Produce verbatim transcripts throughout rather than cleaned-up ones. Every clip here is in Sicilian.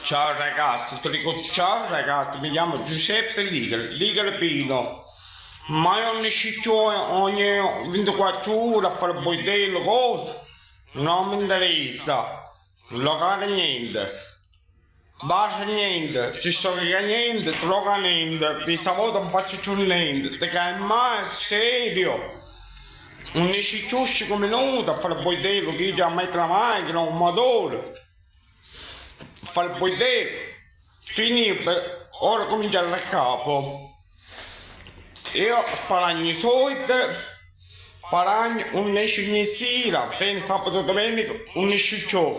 Ciao ragazzi, ti dico ciao ragazzi, mi chiamo Giuseppe Ligari, Ligari Pino. Ma io non esci più ogni vintiquattro ore a fare bordello, cose. Non mi interessa. Locale niente. Basta niente, ci sto che niente, troca niente, questa volta non faccio più niente, ti cae mai serio. Non esci più cinque minuti a fare bordello, che io già metto la macchina, un motore. Far potere finì, ora cominciare da capo. Io sparagno i soldi, sparagno, non esci ogni sera, fino sabato e domenica non esci più.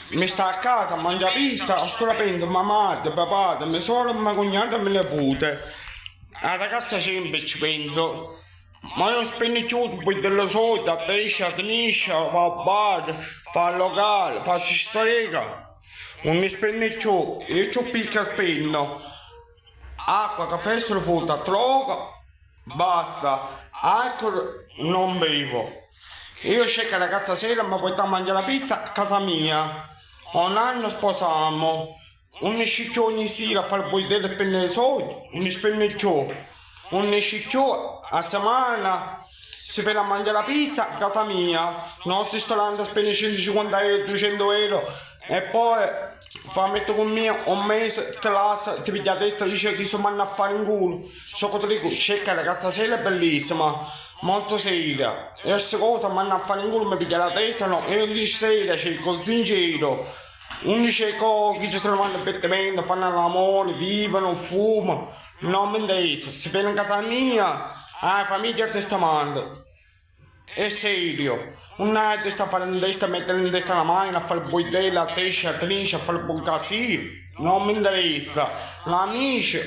Mi sta a casa a mangiare pizza, sto rapendo mamma, papà, me sora, me cugnato e me nipote. La ragazza sempre ci penso. Ma non spenni più, poi dello solito, a pesce, a teniscia, va a bar, fa locale, fa strega. Non ne spenni più, io ciò picca spenno. Acqua, caffè, sulfuta, droga, basta. Alcol non bevo. Io cerco la ragazza sera, mi porta a mangiare la pizza a casa mia. Un anno sposamo. Unni scigghiu ogni sira a fari buiddelli e spenniri soldi, unni spenni cchiù, unni scigghiu a simana si feni a mangiari la pizza a casa mia, no si sta tantu a spenniri centu cinquanta euro, ducentu euro e poi fa metti cu mia un mese, ti lassa, ti pigghia la testa, dici chi su manna a fari in culo, so cu ti dicu, cerca la ragazza seria e bellissima, molto seria, e sti cosi manna a fari in culo mi pigghia la testa, no, io li seria cerco, sincero. Unni c'è co chi ci si manna pettimenti, fannu l'amuri, vivunu, fumanu, non mi interessa, si feni in casa mia, a famigghia a testa mandu. È serio, non hai testa a fari in testa, mettere in testa la macchina, a fari buiddelli, a pesce, a trinci, a fari bucasini, non mi interessa, l'amici.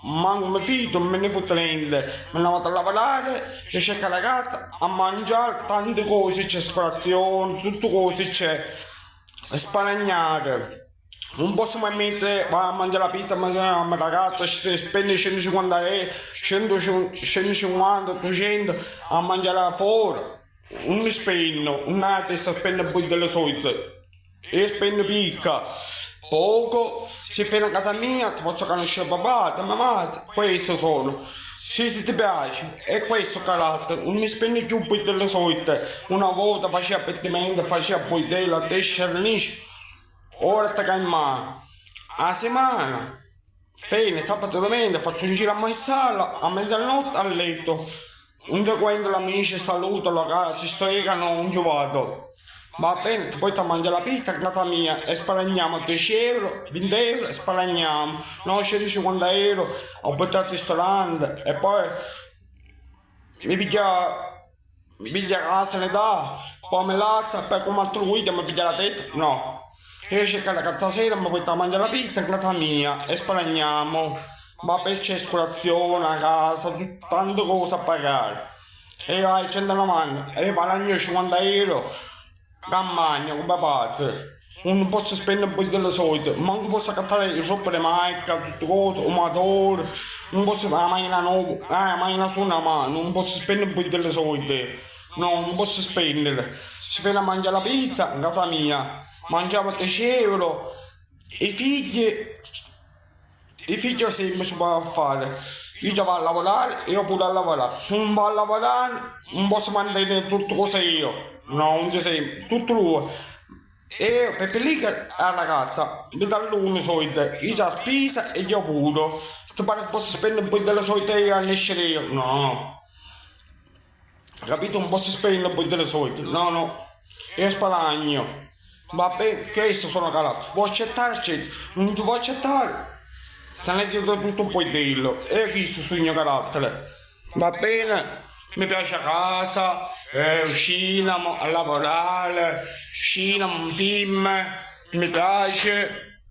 Mancu mi fidu, non mi ne fotti nenti, mi ne vado a lavorare, ci cerco la casa, a mangiare, tanti cosi c'è, scolazione, tutti cosi c'è, sparagnare. Non posso mai mettere, va a mangiare la pizza, ma la ragazza spenni centucinquanta euro, centucinquanta, ducentu a mangiare fuori. Non mi spenno, non ha testa a spennere buiddelli soldi. Io spennu picca, poco, si feni a casa mia ti pozzu canusciri papà, mamma, questo sono. Si, si ti piaci, è questo carattere, non mi spenni più buiddelli soldi, una volta faceva pettimenti, faceva buiddelli, a destra e a sinistra, ora ti cae in mano. A simana. Feni, sabato e dumenica faccio un giro a Marsala, a mezzanotte a letto. Unni quentu l'amici saluto, la cara, ci sto io che non ci vado. Va bene, ti porto a mangiare la pizza a casa mia e sparagniamo dieci euro, vinti euro e sparagniamo. No, centucinquanta euro, ho buttato al ristorante e poi mi piglia Mi pigghia la sanità, poi mi lassa, poi come altru guida mi pigghia la testa, no. Io cerco la ragazza sera, mi porta a mangiare la pizza in casa mia e sparagniamo. Ma poi c'è scolazione, a casa, tante cose a pagare. E io hai centonovanta, e io guadagno cinquanta euro, campagna, come parte. Non posso spendere buiddelli soldi, manco posso accattare i roppi di marca, tutte cose, un motore, non posso fare la macchina nuova, eh, la macchina suona, ma non posso spendere buiddelli soldi, no, non posso spendere. Si feni a mangiare la pizza in casa mia, mangiamo dieci euro, i figli, i figli sempre si può fare, io già vado a lavorare, io pure a lavorare, se non vado a lavorare non posso mantenere tutto cose io, no, non ci sei, tutto lui. E Peppe Lica a ragazza mi dà l'unu soldi, io già spisa e io puro. Ti pare che posso spendere un po' delle soldi e io a nescere io? No. Capito? Non posso spendere un po' delle soldi. No, no. Io sparagno. Va bene, questo sono carattere. Vuoi accettare? Accetto. Non ti vuoi accettare? Se ne dico tutto un po' dirlo. E questo sono il mio carattere. Va bene? Mi piace a casa, eh, uscina, mo-, a lavorare, uscina, un film, mi piace.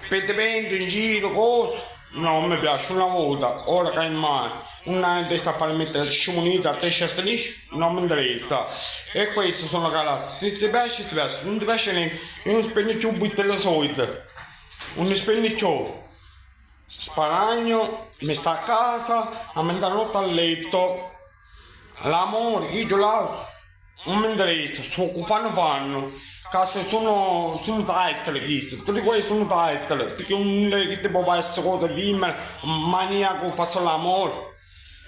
Pettimenti in giro, cose. No, non mi piace, una volta, ora che in mano, non hai in testa a fare mettere scimunita a testa a sinistra, non mi interessa. E questo sono carattere. Se ti piace, ti piace, non ti piace niente, io non spendo più buttare soldi. Non ne spendo più. Sparagno, mi sta a casa, a mezzanotte a letto. L'amore, chi giù l'altro, non mi interessa, sto cu fanno fanno. Ca si sunu, sunu title chisti, tutti quei sunu title, picchì un chi ti pò essere cosa dimmi maniaco, fazzu l'amore,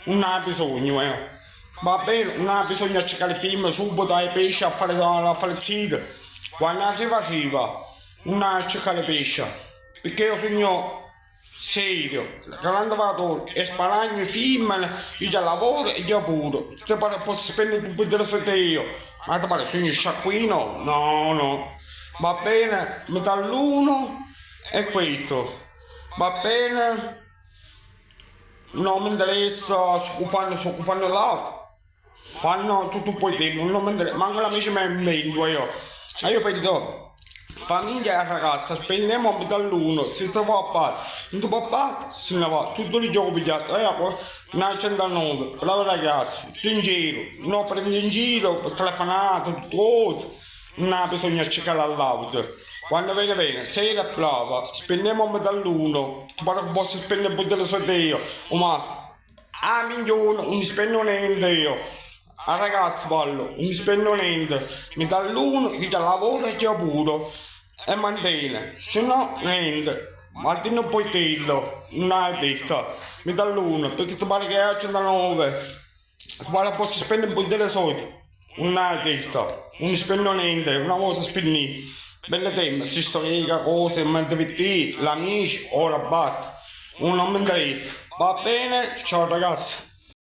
non ha bisogno, eh. Va bene, non ha bisogno a cercare film subito ai pesci a fare la, la falsità. Quando arriva arriva, non ha a cercare pesce, perché io sogno serio, grande lavoratore, e sparagno femmine, io già lavoro e io pure. Ti pare posso spendere un po' di soldi io? Ma ti pare sogno sciacquino? No, no. Va bene, mi dà l'uno e questo. Va bene? Non mi interessa, sto fanno, sto fanno là. Fanno tutto un po' di tempo, non mi interessa, manco la mia mi invento io. E io penso, famiglia e ragazza, spendiamo a metà l'uno, se si va a parte, non si può parte, se ne va, tutto il gioco pigliato, e io poi una centonove, bravo ragazzo, ti in giro, no prendi in giro, telefonato, tutto cosa, non ha bisogno a cercare all'auto. Quando viene bene, sera brava, spendiamo a metà l'uno, ti pare che posso spendere un po' delle soldi io, o ma Ah, minchione, non mi spenno niente io. A ragazzi ballo, non mi spenno niente. Mi dà l'uno, chi già lavora e chi puro. E mantiene. Se no, niente. Martino Poitello, non hai testa. Mi dà l'uno, perché ti pare che è a centonove. Guarda, posso spendere un po' delle soldi. Non hai testa. Non mi spenno niente, una volta spendì. Belle tempo, si storica cose, ma divertì, l'amici, ora basta. Non mi interessa. Va bene? Ciao ragazzi.